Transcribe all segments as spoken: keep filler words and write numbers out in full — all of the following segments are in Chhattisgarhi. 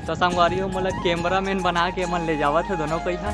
तो संगवारी हो, मोला कैमरामैन बना के मन ले जावत हे दोनों कोई हा।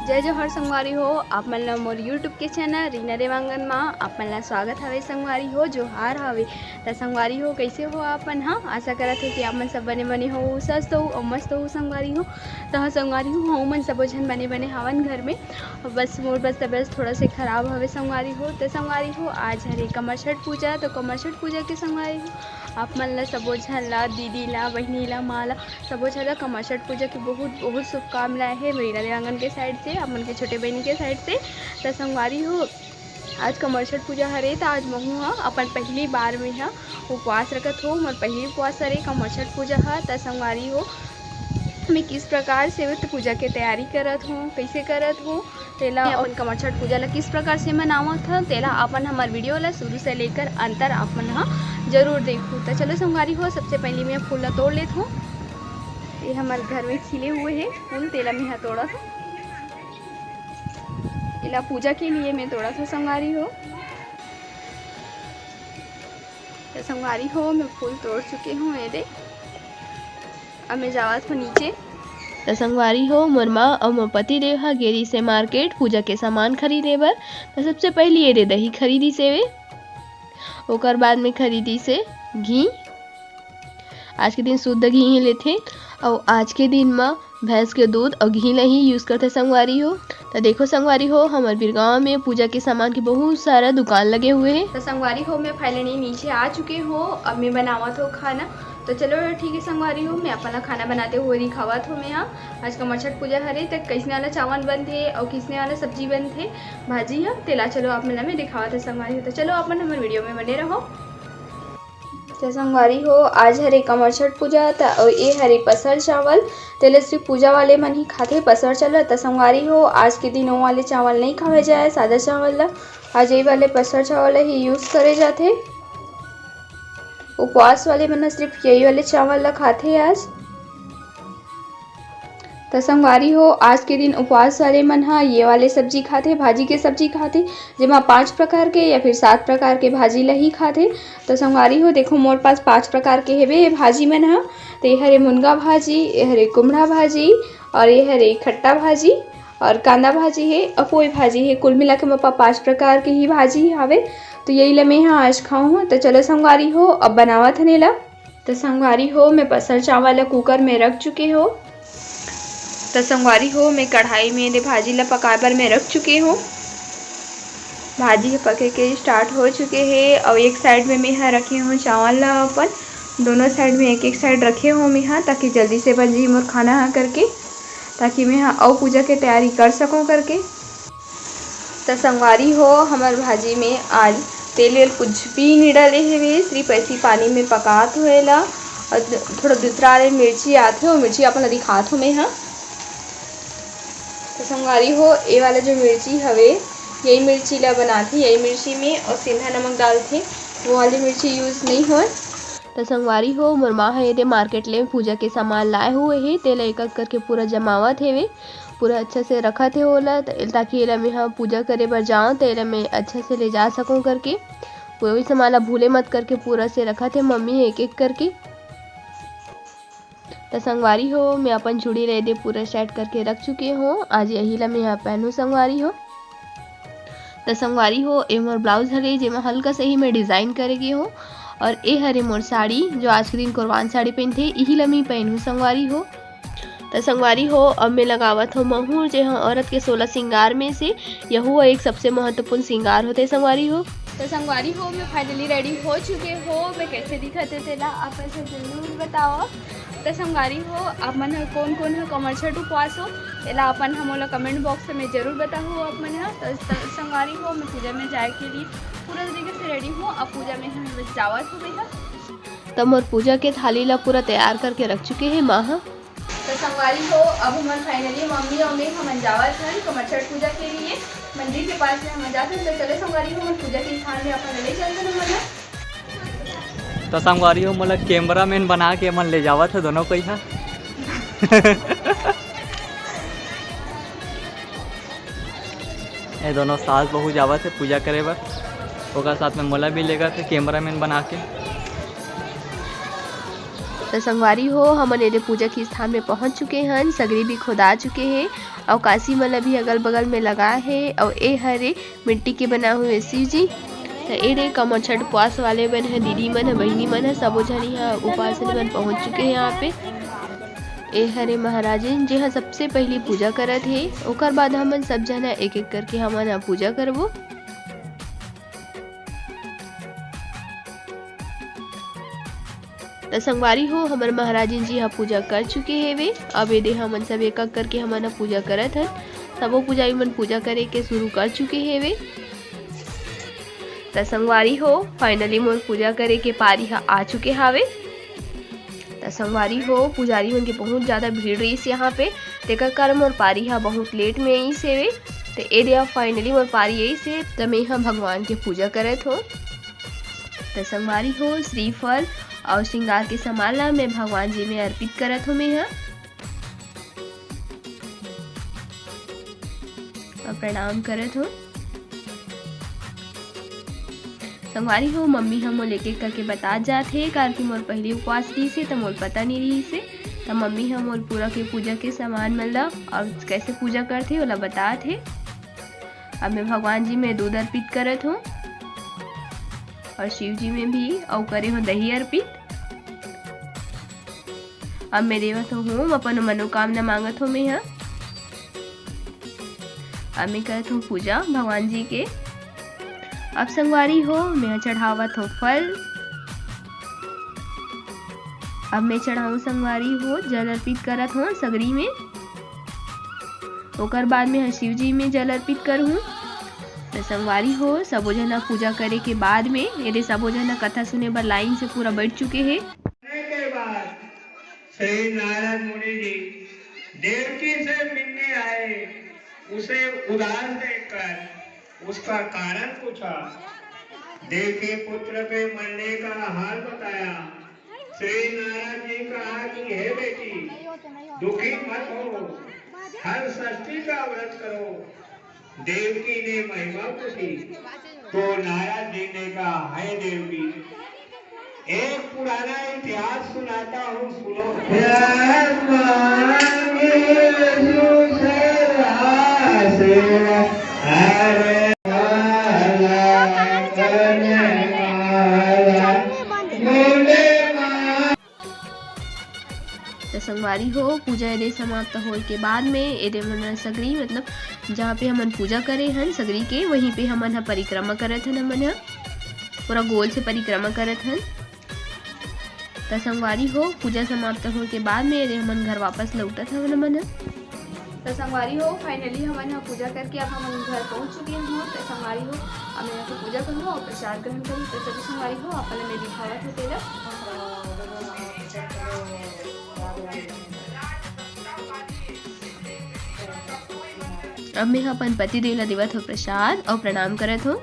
जय जोहार संगवारी हो, आप मन ला मोर YouTube के चैनल रीना देवांगन मा आप मन ला स्वागत हवे संगवारी हो, जोहार हवे। त संगवारी हो, कइसे हो आप मन? हाँ, आशा करत हो कि आप मन सब बने बने हो, स्वस्थ हो अउ मस्त हो संगवारी हो। त हाँ संगवारी हो, हमू मन सबो झन बने बने हावन घर में। बस मोर बस तबीयत थोड़ा से खराब हवे संगवारी हो। त संगवारी हो, आज हरे कमरछठ पूजा, त कमरछठ पूजा के संगवारी हो आप मन ला सबो झन ला, दीदी ला, बहिनी ला, माँ ला, सबो झन ला कमरछठ पूजा के बहुत बहुत शुभकामनाएं हे रीना देवांगन के साइड से, आप मन के छोटे बहिनी के साइड से। त संगवारी हो, आज कमरछठ पूजा हरे, त आज महू ह अपन पहली बार में ह उपवास रखत हो, मोर पहली उपवास हरे कमरछठ पूजा ह। त संगवारी हो, मैं किस प्रकार से व्रत पूजा के तैयारी करत हूँ, कैसे करत हूँ, तेला अपन कमरछठ पूजा ला किस प्रकार से मनावत हूँ, तेला अपन हमर वीडियो ला शुरू से लेकर अंत तक आप मन ह जरूर देखू। त चलो संगवारी हो, सबसे पहले मैं फूल ला तोड़ लेत हूँ। ये हमर घर में खिले हुए हे फूल, तेला मैं ह तोड़त हूँ। एला पूजा के लिए मैं तोड़त हूँ संगवारी हो। त संगवारी हो, मैं फूल तोड़ चुके हूँ, ये दे। अब मैं जावत हूँ नीचे। त संगवारी हो, मोर माँ अउ मोर पति देव ह गे रिहिसे मार्केट पूजा के सामान खरीदे बर। त सबसे पहली ये दे दही खरीदिस हे वे, ओकर बाद में खरीदिस हे घी। आज के दिन शुद्ध घी ही लेथे, अउ आज के दिन म भैंस के दूध अउ घी ला ही use करथे संगवारी हो। त देखो संगवारी हो, हमर बिरगांव में पूजा के सामान के बहुत सारा दुकान लगे हुए हे। त संगवारी हो, मैं finally नीचे आ चुके हो। अब मैं बनावत हो खाना। त चलो ठीक है संगवारी हो, मैं अपन ला खाना बनाते हुए दिखावत हो। मैं हा आज कमरछठ पूजा हरे, त कइसने वाला चावल बनथे अउ कइसने वाला सब्जी बनथे, भाजी ह, तेला चलो आप मन ला मैं दिखावत हो संगवारी हो। त चलो आप मन हमर वीडियो में बने रहो। त संगवारी हो, आज हरे कमरछठ पूजा, त अउ ए हरे पसर चावल, तेला सिर्फ पूजा वाले मन ही खाथे पसर चावल। त संगवारी हो, आज के दिन ओ वाले चावल नहीं खावे जाए, सादा चावल ला। आज ए वाले पसर चावल ही use करे जाथे। उपवास वाले मन ह सिर्फ यही वाले चावल ला खाथे आज। त संगवारी हो, आज के दिन उपवास वाले मन ह ये वाले सब्जी खाथे, भाजी के सब्जी खाथे, जेमा पांच प्रकार के या फिर सात प्रकार के भाजी ल ही खाथे। त संगवारी हो, देखो मोर पास पांच प्रकार के हेबे ये भाजी मन ह। त ये हरे मुनगा भाजी, ये हरे कुमड़ा भाजी, और ये हरे खट्टा भाजी, और कांदा भाजी हे, और पोई भाजी हे। कुल मिला के मोर पास पांच प्रकार के ही भाजी हावे। तो यही ल मैं ह आज खाऊं हूं। त चलो संगवारी हो, अब बनावत हन एला। त संगवारी हो, मैं पसर चावल ला कुकर में रख चुके हो। त संगवारी हो, मैं कढ़ाई में दे भाजी ला पकाए बर मैं रख चुके हो। भाजी ह पके के start हो चुके हे, अउ एक side में मैं ह रखे हो चावल ला अपन, दोनों side में एक एक side रखे हो मैं ह, ताकि जल्दी से बन जाही मोर खाना ह करके, ताकि मैं ह अउ पूजा के तैयारी कर सकूं करके। त संगवारी हो, हमर भाजी में आज तेल वेल कुछ भी नइ डले हेवे, सिर्फ ऐसी पानी में पकात हो एला। और थोड़ा दूसरा वाले मिर्ची आथे, वो मिर्ची अपन ला दिखात हो मैं ह। त संगवारी हो, ए वाला जो मिर्ची हवे, यही मिर्ची ला बनाथे, यही मिर्ची में और सेंधा नमक डालथे, वो वाली मिर्ची use नहीं होय। त संगवारी हो, मोर माँ ह एदे मार्केट ले पूजा के सामान लाए हुए हे, तेला एक एक करके पूरा जमावत हेवे। पूरा अच्छा से रखत हे ओला, त-, ताकि एला मेंहा पूजा करे बर जाऊँ, त एला मैं अच्छा से ले जा सकूँ करके। पूरा वही सामान ला भूले मत करके पूरा से रखत हे मम्मी ह एक एक करके। त संगवारी हो, मैं अपन चूड़ी ला एदे पूरा set करके रख चुके हो। आज यही ला मेंहा पहनू संगवारी हो। त संगवारी हो, ए मोर blouse हरे, जेमा हल्का से ही मैं design करे गे हो। और ए हरे मोर साड़ी, जो आज के दिन कोरवान साड़ी पहनथे, इही ला मैं पहनू संगवारी हो। त संगवारी हो, अब मैं लगावत हो महुर, जे ह औरत के सोलह सिंगार में से यहू एक सबसे महत्वपूर्ण सिंगार होथे संगवारी हो। त संगवारी हो, मैं finally ready हो चुके हो। मैं कैसे दिखत हे तेला आप ऐसे जरूर बताओ। त संगवारी हो, आप मन ह कोन कोन ह कमरछठ उपवास हो, एला अपन ह मोला comment box में जरूर बताहू आप मन ह। त, त संगवारी हो, मैं पूजा में जाए के लिए पूरा तरीके से ready हूँ। अब पूजा में हम जावत हो गई है। त मोर पूजा के थाली ला पूरा तैयार करके रख चुके हे माँ ह। त संगवारी हो, अब हमन finally मम्मी और मैं हमन जावत हन कमरछठ पूजा के लिए मंदिर के पास में हमन जात हन। त चलो संगवारी हो, हमन पूजा के स्थान में अपन ले चलते हमन ला। त संगवारी हो, मोला cameraman बना के मन ले जावत हे दोनों कोई हा। ये दोनों सास बहू जावत हे पूजा करे बर, ओकर साथ में मोला भी लेगत हे कैमरामैन बना के। त संगवारी हो, हमन एदे पूजा के स्थान में पहुंच चुके हन। सगरी भी खोदा चुके हे अउ काशी मन ला भी अगल बगल में लगा हे। अउ ए हरे मिट्टी के बना हुए शिव जी। त ए दे कमरछठ उपवास वाले मन ह, दीदी मन ह, बहिनी मन ह, सबो झन इहाँ उपास मन पहुंच चुके हे यहाँ पे। ए हरे महाराजिन, जे ह सबसे पहिली पूजा करत हे, ओकर बाद हमन सब झन ह एक-एक करके हमन ह पूजा करबो। त संगवारी हो, हमर महाराजिन जी ह पूजा कर चुके हेवे। अब एदे हमन सब एक-एक करके हमन ह पूजा करत हन। सबो पुजारी मन पूजा करे के शुरू कर चुके हेवे। त संगवारी हो, finally मोर पूजा करे के पारी ह आ चुके हावे। त संगवारी हो, पुजारी मन के बहुत ज्यादा भीड़ रहिस यहाँ पे, तेकर कारण मोर पारी ह बहुत लेट में आइस हेवे। त ए दे अब finally मोर पारी आइस हे, त मैं ह भगवान के पूजा करत हों। त संगवारी हो, श्रीफल अउ श्रृंगार के सामान ला मैं भगवान जी में अर्पित करत हों मैं ह। अउ प्रणाम करत हों। संगवारी हो, मम्मी ह मोला एक-एक करके बतात जात हे, काबर कि मोर पहिली उपवास रिहिस हे, त मोला पता नइ रिहिस हे। त मम्मी ह मोला पूरा के पूजा के सामान मन ला अउ कैसे पूजा करथे, ओला बतात हे। अब मैं भगवान जी में दूध अर्पित करत हों अउ शिव जी में भी, अउ करे हों दही अर्पित। अब मैं देवत हों, अपन मनोकामना मांगत हों मैं ह। अब मैं करत हों पूजा भगवान जी के। अब संगवारी हो, मैं ह चढ़ावत हों फल। अब मैं चढ़ाऊं संगवारी हो, जल अर्पित करत हों सगरी में। ओकर बाद मैं ह शिव जी में जल अर्पित करहूं। त संगवारी हो, सबो झन ह पूजा करे के बाद में, एदे सबो झन ह कथा सुने बर लाइन से पूरा बैठ चुके हे। के बाद श्री नारद मुनि जी देवकी से मिलने आए, उसे उदास देखकर उसका कारण पूछा। देवकी पुत्र के मरने का हाल बताया। श्री नारद जी कहा कि हे बेटी, दुखी मत हो, हर षष्ठी का व्रत करो। देवकी ने महिमा पूछी तो नारद जी ने कहा, हे देवकी, एक पुराना इतिहास सुनाता हूँ, सुनो। प्यार मांगे दूसरा से, अरे वाला करने वाला, मुंडे मां। त संगवारी हो, पूजा एदे समाप्त होए के बाद में एदे मन सगरी, मतलब जहाँ पे हमन पूजा करे हन सगरी के, वहीं पे हमन ह परिक्रमा करत हन। हमन ह पूरा गोल से परिक्रमा करत हन। त संगवारी हो, पूजा समाप्त होए के बाद में एदे हमन घर वापस लौटत हवन हमन ह। त संगवारी हो, finally हमन ह पूजा करके अब हमन घर पहुंच चुके हन। त संगवारी हो, अब मैं यहाँ से पूजा करूँ और प्रसाद ग्रहण करूँ। त चलो संगवारी हो, आप पहले मैं दिखावत हूँ तेला। अब मैं ह अपन पति देव ला देवत हो प्रसाद और प्रणाम करत हो।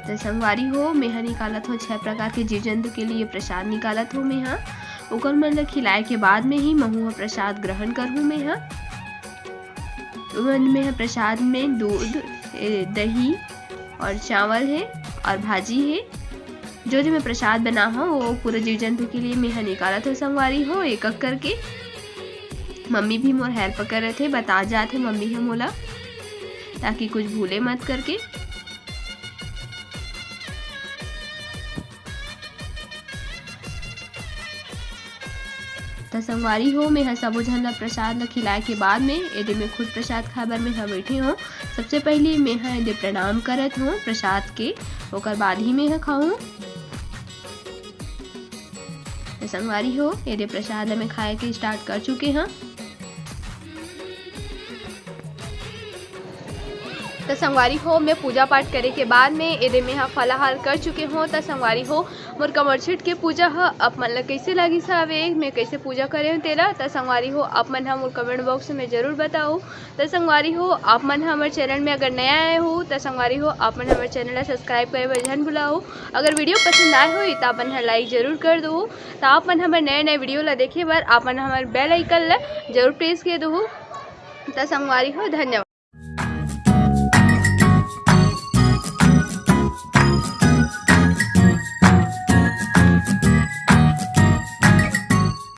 त संगवारी हो, मैं ह निकालत हो छह प्रकार के जीव जंतु के लिए प्रसाद निकालत हो मैं ह। ओकर मन ल खिलाए के बाद में ही महू ह प्रसाद ग्रहण करहूँ मैं ह। ओमन में ह प्रसाद में दूध, ए, दही और चावल हे और भाजी हे। जो जो मैं प्रसाद बना हूँ, वो पूरा जीव जंतु के लिए मैं ह निकालत हो संगवारी हो, एक एक करके। मम्मी भी मोर help करत हे, बता जात हे मम्मी ह मोला, ताकि कुछ भूले मत करके। त संगवारी हो, मैं ह सबो झन ला प्रसाद ला खिलाए के बाद में एदे मैं खुद प्रसाद खाए बर मैं ह बैठे हों। सबसे पहले मैं ह एदे प्रणाम करत हों प्रसाद के, ओकर बाद ही मैं ह खाहूँ। त संगवारी हो, एदे प्रसाद ला मैं खाए के start कर चुके हूँ। त संगवारी हो, मैं पूजा पाठ करे के बाद में एदे मैं ह फलाहार कर चुके हों। त संगवारी हो, मोर कमरछेठ के पूजा ह आप मन ल कइसे लागिस हवे, मैं कइसे पूजा करे हों तेला, त संगवारी हो, आप मन ह मोर comment box में जरूर बताओ। त संगवारी हो, आप मन ह हमर channel में अगर नया आए हो, त संगवारी हो, आप मन हमर channel ला subscribe करे बर झन भुलाओ। अगर video पसंद आए होही, त आप मन ह like जरूर कर दो। त आप मन हमर नए नए video ला देखे बर आप मन हमर bell icon ला जरूर press कर दो। त संगवारी हो, धन्यवाद।